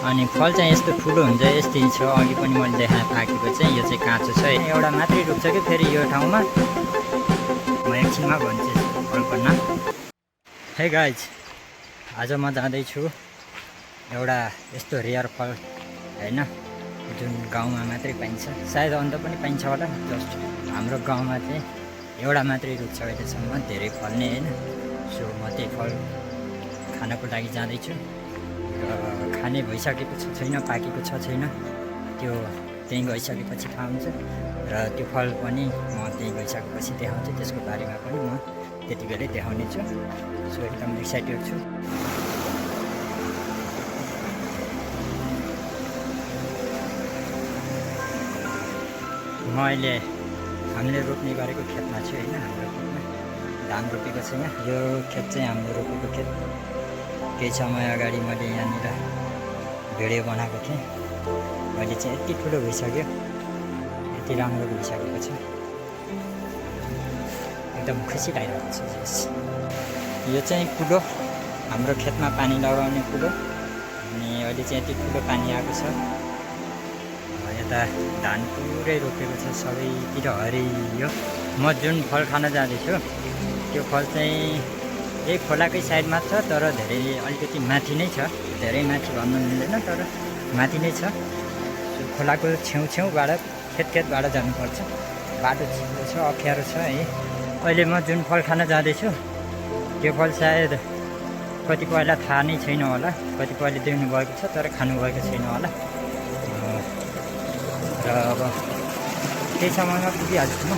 अनि फल चाहिँ यस्तो ठुलो हुन्छ, यस्तै छ। अघि पनि मैले देखाएँ पाकेको चाहिँ यो चाहिँ काँचो छ। एउटा मात्रै रुख छ कि फेरि यो ठाउँमा। म एकछिनमा भन्छु फलको नाम। हे गाइज, आज म जाँदैछु एउटा यस्तो रेयर फल होइन, जुन गाउँमा मात्रै पाइन्छ, सायद अन्त पनि पाइन्छ होला। जस्ट हाम्रो गाउँमा चाहिँ एउटा मात्रै रुख छ अहिलेसम्म, धेरै फल्ने होइन। सो म त्यही फल खानको लागि जाँदैछु। र खाने भइसकेको छ छैन, पाकेको छ छैन, त्यो त्यहीँ गइसकेपछि थाहा हुन्छ। र त्यो फल पनि म त्यहीँ गइसकेपछि देखाउँछु, त्यसको बारेमा पनि म त्यति बेलै देखाउने छु। सो एकदम एक्साइटेड छु। म अहिले हामीले रोप्ने गरेको खेतमा छु होइन। हाम्रो खेतमा धान रोपेको छैन। यो खेत चाहिँ हामीले रोपेको खेत। केही समय अगाडि मैले यहाँनिर भिडियो बनाएको थिएँ। अहिले चाहिँ यति ठुलो भइसक्यो, यति राम्रो भइसकेको छ, एकदम खुसी लागिरहेको छ। यो चाहिँ कुलो, हाम्रो खेतमा पानी लगाउने कुलो। अनि अहिले चाहिँ यति ठुलो पानी आएको छ। यता धान पुरै रोपेको छ, सबैतिर हरियो। म जुन फल खान जाँदैछु त्यो फल चाहिँ यही खोलाकै साइडमा छ, तर धेरै अलिकति माथि नै छ। धेरै माथि भन्नु मिल्दैन, तर माथि नै छ। खोलाको छेउछेउबाट खेतबाट जानुपर्छ। बाटो चिप्लो छ, अप्ठ्यारो छ है। अहिले म जुन फल खान जाँदैछु त्यो फल सायद कतिपयलाई थाहा नै छैन होला, कतिपयले देख्नु भएको छ तर खानुभएको छैन होला। र अब केही समयमा पुगिहाल्छु म।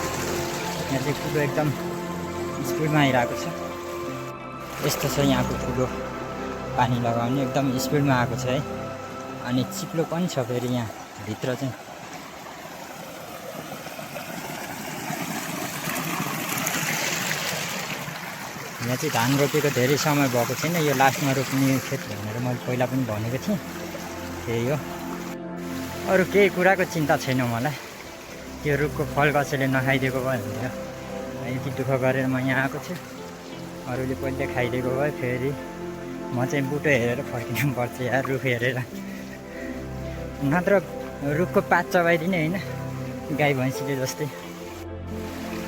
यहाँ चाहिँ कुलो एकदम स्पिडमा आइरहेको छ। यस्तो छ यहाँको कुलो, पानी लगाउने एकदम स्पिडमा आएको छ है। अनि चिप्लो पनि छ फेरि यहाँ भित्र चाहिँ। यहाँ चाहिँ धान रोपेको धेरै समय भएको छैन, यो लास्टमा रोप्ने खेत भनेर मैले पहिला पनि भनेको थिएँ। त्यही हो, अरू केही कुराको चिन्ता छैन मलाई। त्यो रुखको फल कसैले नखाइदिएको भए भनेर यति दुःख गरेर म यहाँ आएको छु। अरूले पहिले खाइदिएको भए फेरि म चाहिँ बुटो हेरेर फर्किनुपर्छ यार, रुख हेरेर। नत्र रुखको पात चबाइदिने होइन, गाई भैँसीले जस्तै।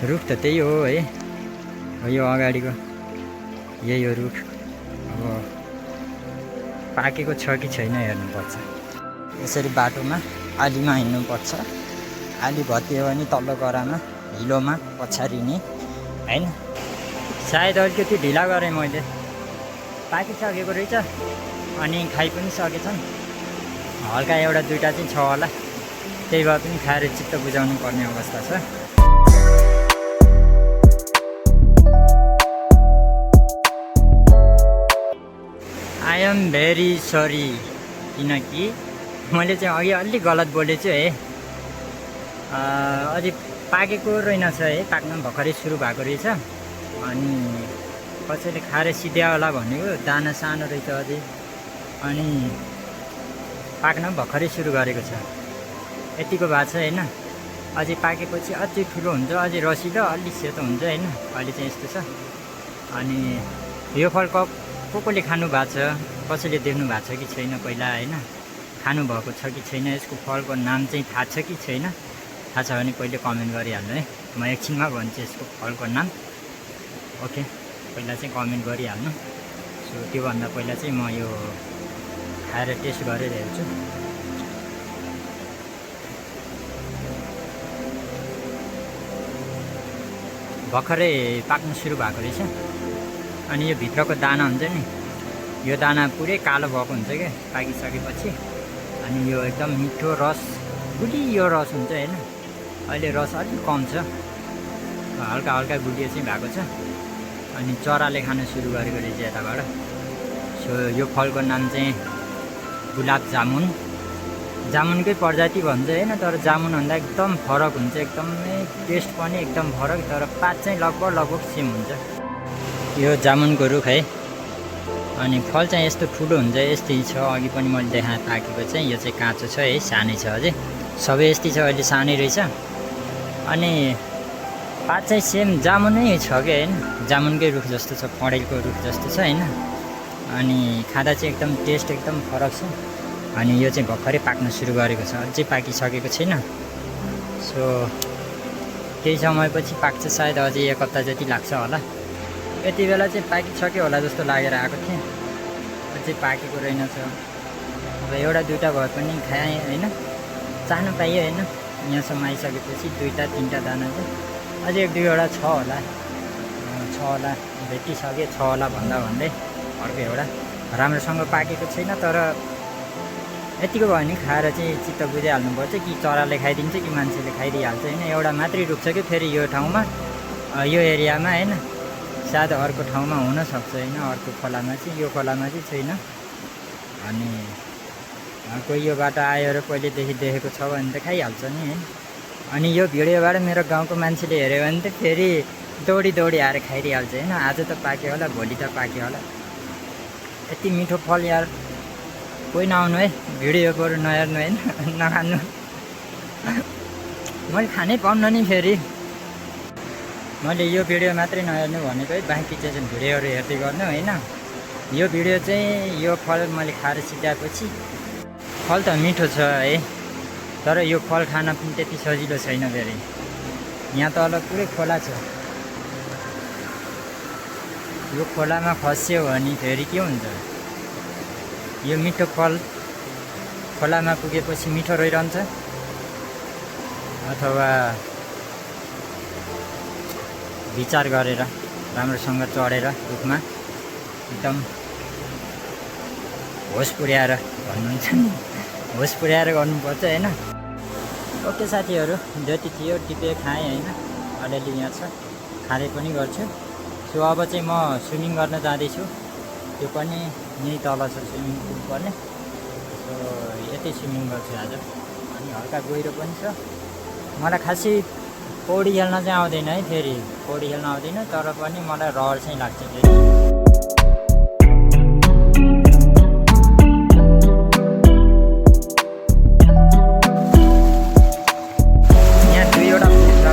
रुख त त्यही हो है, यो अगाडिको यही हो रुख। अब पाकेको छ कि छैन हेर्नुपर्छ। यसरी बाटोमा आलीमा हिँड्नुपर्छ। आली भत्कियो भने तल्लो गरामा हिलोमा पछारिने होइन। सायद अलिकति ढिला गरेँ मैले, पाकिसकेको रहेछ अनि खाइ पनि सकेछन्। हल्का एउटा दुइटा चाहिँ छ होला, त्यही भए पनि खाएर चित्त बुझाउनु पर्ने अवस्था छ। आई एम भेरी सरी, किनकि मैले चाहिँ अघि अलिक गलत बोलेछु है। अझै पाकेको रहेनछ है, पाक्न भर्खरै सुरु भएको रहेछ। अनि कसैले खाएर सिध्या होला भनेको, दाना सानो रहेछ अझै, अनि पाक्न भर्खरै सुरु गरेको छ। यतिको भएको छ होइन। अझै पाकेपछि अझै ठुलो हुन्छ, अझै रसिलो, अलिक सेतो हुन्छ होइन। अहिले चाहिँ यस्तो छ। अनि यो फल कसले खानु भएको छ, कसैले देख्नु भएको छ कि छैन पहिला होइन, खानुभएको छ कि छैन, यसको फलको नाम चाहिँ थाहा छ कि छैन, थाहा छ भने पहिले कमेन्ट गरिहाल्नु है। म एकछिनमा भन्छु यसको फलको नाम। ओके, पहिला चाहिँ कमेन्ट गरिहाल्नु। सो त्योभन्दा पहिला चाहिँ म यो खाएर टेस्ट गरेर हेर्छु। भर्खरै पाक्नु सुरु भएको रहेछ। अनि यो भित्रको दाना हुन्छ नि, यो दाना पुरै कालो भएको हुन्छ क्या पाकिसकेपछि। अनि यो एकदम मिठो रस, गुलियो रस हुन्छ होइन। अहिले रस अलिक कम छ, हल्का हल्का गुलियो चाहिँ भएको छ। अनि चराले खान सुरु गरेको रहेछ यताबाट। सो यो फलको नाम चाहिँ गुलाब जामुन। जामुनकै प्रजाति भन्छ होइन, तर जामुनभन्दा एकदम फरक हुन्छ, एकदमै टेस्ट पनि एकदम फरक, तर पात चाहिँ लगभग सेम हुन्छ। यो जामुनको रुख है। अनि फल चाहिँ यस्तो ठुलो हुन्छ, यस्तै छ। अघि पनि मैले देखाएँ पाकेको चाहिँ, यो चाहिँ काँचो छ है, सानै छ अझै। सबै यस्तै छ, अहिले सानै रहेछ। अनि पात चाहिँ सेम जामुनै छ क्या होइन, जामुनकै रुख जस्तो छ, कँडेलको रुख जस्तो छ होइन। अनि खाँदा चाहिँ एकदम टेस्ट एकदम फरक छ। अनि यो चाहिँ भर्खरै पाक्न सुरु गरेको छ, अझै पाकिसकेको छैन। सो केही समयपछि पाक्छ, सायद अझै 1 हप्ता जति लाग्छ होला। यति बेला चाहिँ पाकिसक्यो होला जस्तो लागेर आएको थिएँ, अझै पाकेको रहेनछ। अब एउटा दुइटा भए पनि खाएँ होइन, चाहनु पाइयो होइन। यहाँसम्म आइसकेपछि 2-3टा दाना चाहिँ अझै 1-2वटा छ होला, भेटिसकेँ 6 होला भन्दै अर्को एउटा राम्रोसँग पाकेको छैन। तर यतिको भयो भने खाएर चाहिँ चित्त बुझिहाल्नुपर्छ कि चराले खाइदिन्छ कि मान्छेले खाइदिइहाल्छ होइन। एउटा मात्रै रुप्छ कि फेरि यो ठाउँमा, यो एरियामा होइन। सायद अर्को ठाउँमा हुनसक्छ होइन, अर्को खोलामा चाहिँ, यो खोलामा चाहिँ छैन। अनि कोही यो बाटो आयो र पहिलेदेखि देखेको छ भने त खाइहाल्छ नि होइन। अनि यो भिडियोबाट मेरो गाउँको मान्छेले हेऱ्यो भने त फेरि दौडी आएर खाइदिइहाल्छ होइन। आज त पाक्यो होला, भोलि त पाक्यो होला। यति मिठो फल यार, कोही नआउनु है, भिडियो बरु नहेर्नु होइन, नखानु। मैले खानै पाउन्न नि फेरि। मैले यो भिडियो मात्रै नहेर्नु भनेको है, बाँकी चाहिँ भिडियोहरू हेर्दै गर्नु होइन। यो भिडियो चाहिँ यो फल मैले खाएर सिकाएपछि, फल त मिठो छ है, तर यो फल खान पनि त्यति सजिलो छैन फेरि। यहाँ तल पुरै खोला छ, यो खोलामा खस्यो भने फेरि के हुन्छ। यो मिठो फल खोलामा पुगेपछि मिठो रहिरहन्छ, अथवा विचार गरेर राम्रोसँग चढेर रुखमा एकदम होस पुर्याएर भन्नुहुन्छ नि, होस पुर्याएर गर्नुपर्छ होइन। ओके साथीहरू, जति थियो टिपे खाएँ होइन, अलिअलि यहाँ छ, खाने पनि गर्छु। सो अब चाहिँ म स्विमिङ गर्न जाँदैछु, त्यो पनि यहीँ तल छ स्विमिङ पुल पर्ने। सो यतै स्विमिङ गर्छु आज। अनि हल्का गहिरो पनि छ। मलाई खासै पौडी खेल्न चाहिँ आउँदैन है, फेरि पौडी खेल्न आउँदैन, तर पनि मलाई रहर चाहिँ लाग्छ फेरि। यहाँ 2वटा पुल छ,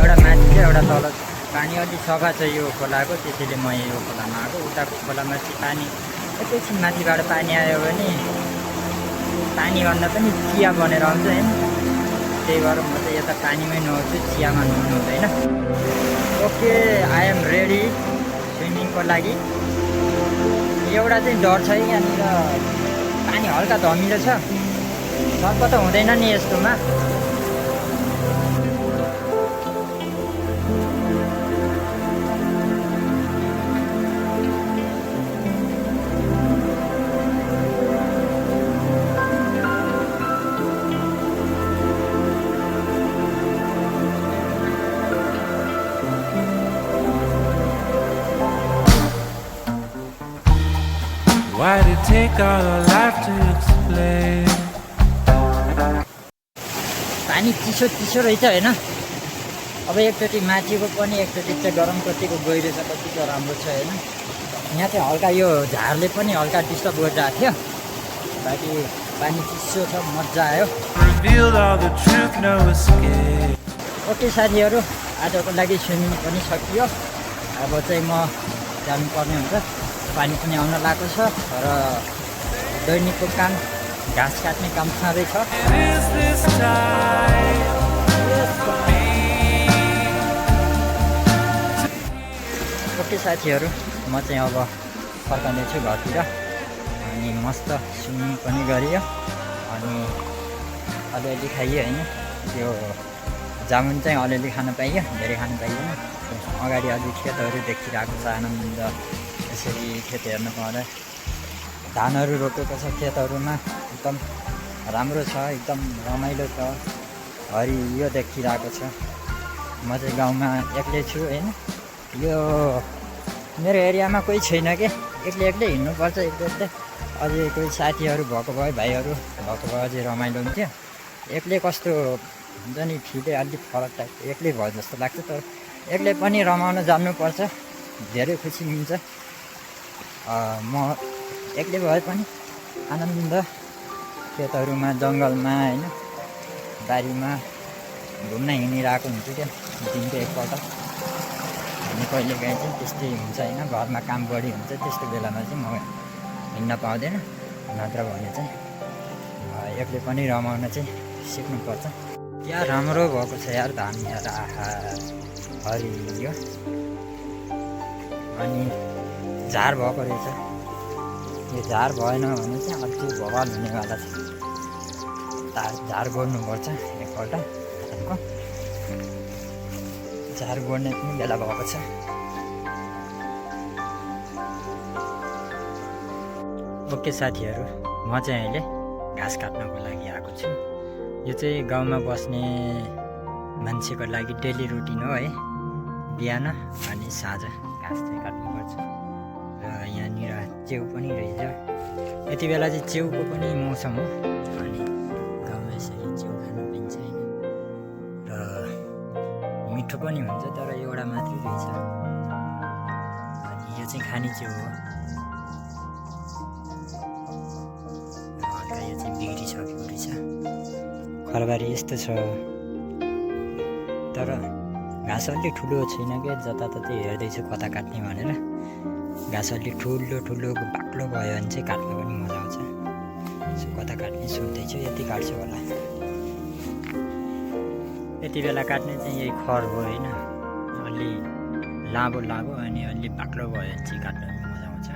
एउटा माथि छ एउटा तल। पानी अलिक सफा छ यो खोलाको, त्यसैले म यो खोलामा आएको। उताको खोलामा चाहिँ पानी एकैछिन माथिबाट पानी आयो भने पानीभन्दा पनि चिया बनेर आउँछ होइन। त्यही भएर म चाहिँ यता पानीमै नुहाउँछु, चियामा नुहाउनु हुँदैन। ओके, आई एम रेडी स्विमिङको लागि। एउटा चाहिँ डर छ यहाँनिर, पानी हल्का धमिलो छ, सर्प त हुँदैन नि यस्तोमा। Why did it take all our life to explain? पानी चिसो रहेछ होइन। अब एकचोटि माथिको पनि एकचोटि चाहिँ गरम, कतिको गहिरो छ, कतिको राम्रो छ होइन। यहाँ चाहिँ हल्का यो झारले पनि हल्का डिस्टर्ब गरिरहेको थियो, बाँकी पानी चिसो छ, मजा आयो। Revealed all the truth, no escape. Okay साथीहरू, आजको लागि स्विमिङ पनि सकियो। अब चाहिँ म जानुपर्ने हुन्छ, पानी पनि आउन लागेको छ। र दैनिकको काम, घाँस काट्ने काम छँदैछ। Is this time for me? Okay साथीहरू, म चाहिँ अब फर्कनेछु घरतिर। अनि मस्त स्विमिङ पनि गरियो, अनि अलिअलि खाइयो होइन। त्यो जामुन चाहिँ अलिअलि खान पाइयो, धेरै खान पाइएन। अगाडि अझै खेतहरू देखिरहेको छ, आनन्द। यसरी खेत हेर्नु पाउँदा धानहरू रोपेको छ खेतहरूमा, एकदम राम्रो छ, एकदम रमाइलो छ, हरियो देखिरहेको छ। म चाहिँ गाउँमा एक्लै छु होइन। यो मेरो एरियामा कोही छैन कि, एक्लै हिँड्नुपर्छ एक्लै। अझै कोही साथीहरू भएको भए, भाइहरू भएको भए अझै रमाइलो हुन्थ्यो। एक्लै कस्तो हुन्छ नि, फिलै अलिक फरक टाइप एक्लै भयो जस्तो लाग्छ। तर एक्लै पनि रमाउन जान्नुपर्छ, धेरै खुसी मिल्छ। म एक्लै भए पनि आनन्द खेतहरूमा, जङ्गलमा होइन, बारीमा घुम्न हिँडिरहेको हुन्छु क्या दिनको एकपल्ट। अनि कहिलेकाहीँ चाहिँ त्यस्तै हुन्छ होइन, घरमा काम बढी हुन्छ, त्यस्तो बेलामा चाहिँ म हिँड्न पाउँदैन। नत्र भने चाहिँ एकले पनि रमाउन चाहिँ सिक्नुपर्छ। क्या राम्रो भएको छ यार धान यार, आहा हरियो। अनि झार भएको रहेछ, यो झार भएन भने चाहिँ अझै भवाल हुनेवाला छ। झार गोड्नुपर्छ एकपल्ट धानको, झार गोड्ने पनि बेला भएको छ। ओके साथीहरू, म चाहिँ अहिले घाँस काट्नको लागि आएको छु। यो चाहिँ गाउँमा बस्ने मान्छेको लागि डेली रुटिन हो है। बिहान अनि साँझ घाँस चाहिँ काट्नुपर्छ। र यहाँनिर च्याउ पनि रहेछ। यति बेला चाहिँ च्याउको पनि मौसम हो, अनि गाउँमा यसरी च्याउ खानु पाइन्छ होइन। र मिठो पनि हुन्छ, तर एउटा मात्रै रहेछ। अनि यो चाहिँ खाने च्याउ हो। हल्का यो चाहिँ बिग्रिसकेको रहेछ। खरबारी यस्तो छ, तर घाँस अलि ठुलो छैन क्या। जताततै हेर्दैछु कता काट्ने भनेर। घाँस अलि ठुलो ठुलो बाक्लो भयो भने चाहिँ काट्नु पनि मजा आउँछ। सो कता काट्ने सोध्दैछु, यति काट्छु होला। यति बेला काट्ने चाहिँ यही खर हो होइन। अलि लामो लामो अनि अलि बाक्लो भयो भने चाहिँ काट्नु पनि मजा आउँछ।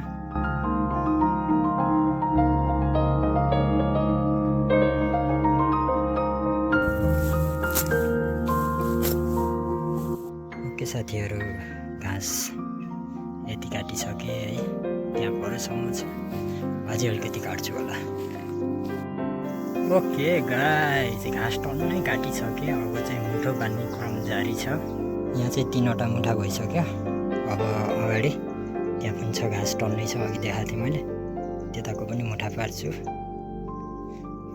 साथीहरू, घाँस यति काटिसकेँ है। त्यहाँ परसम्म छ, अझै अलिकति काट्छु होला। ओके गाइस, घाँस टन्नै काटिसकेँ। अब चाहिँ मुठो बान्ने क्रम जारी छ। यहाँ चाहिँ 3वटा मुठा भइसक्यो। अब अगाडि त्यहाँ पनि छ घाँस टन्नै छ, अघि देखाएको थिएँ मैले। त्यताको पनि मुठा पार्छु।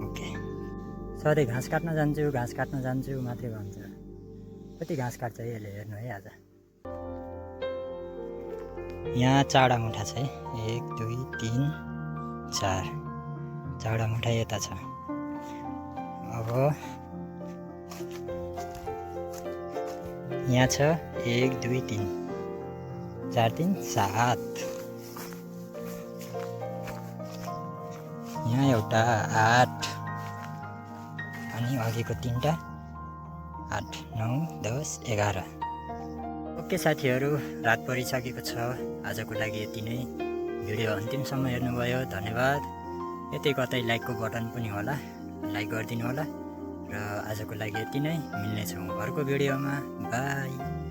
ओके, सधैँ घाँस काट्न जान्छु मात्रै भन्छ। कति घाँस काट्छ यसले, हेर्नु है आज। यहाँ 4वटा मुठा छ है। 1 2 3 4, 4वटा मुठा यता छ। अब यहाँ छ 1 2 3 4 3 7। यहाँ एउटा 8, अनि अघिको 3टा 8 9 10 11। ओके साथीहरू, रात परिसकेको छ। आजको लागि यति नै। भिडियो अन्तिमसम्म हेर्नुभयो, धन्यवाद। यतै कतै लाइकको बटन पनि होला, लाइक गरिदिनु होला। र आजको लागि यति नै। मिल्नेछौँ अर्को भिडियोमा। बाई।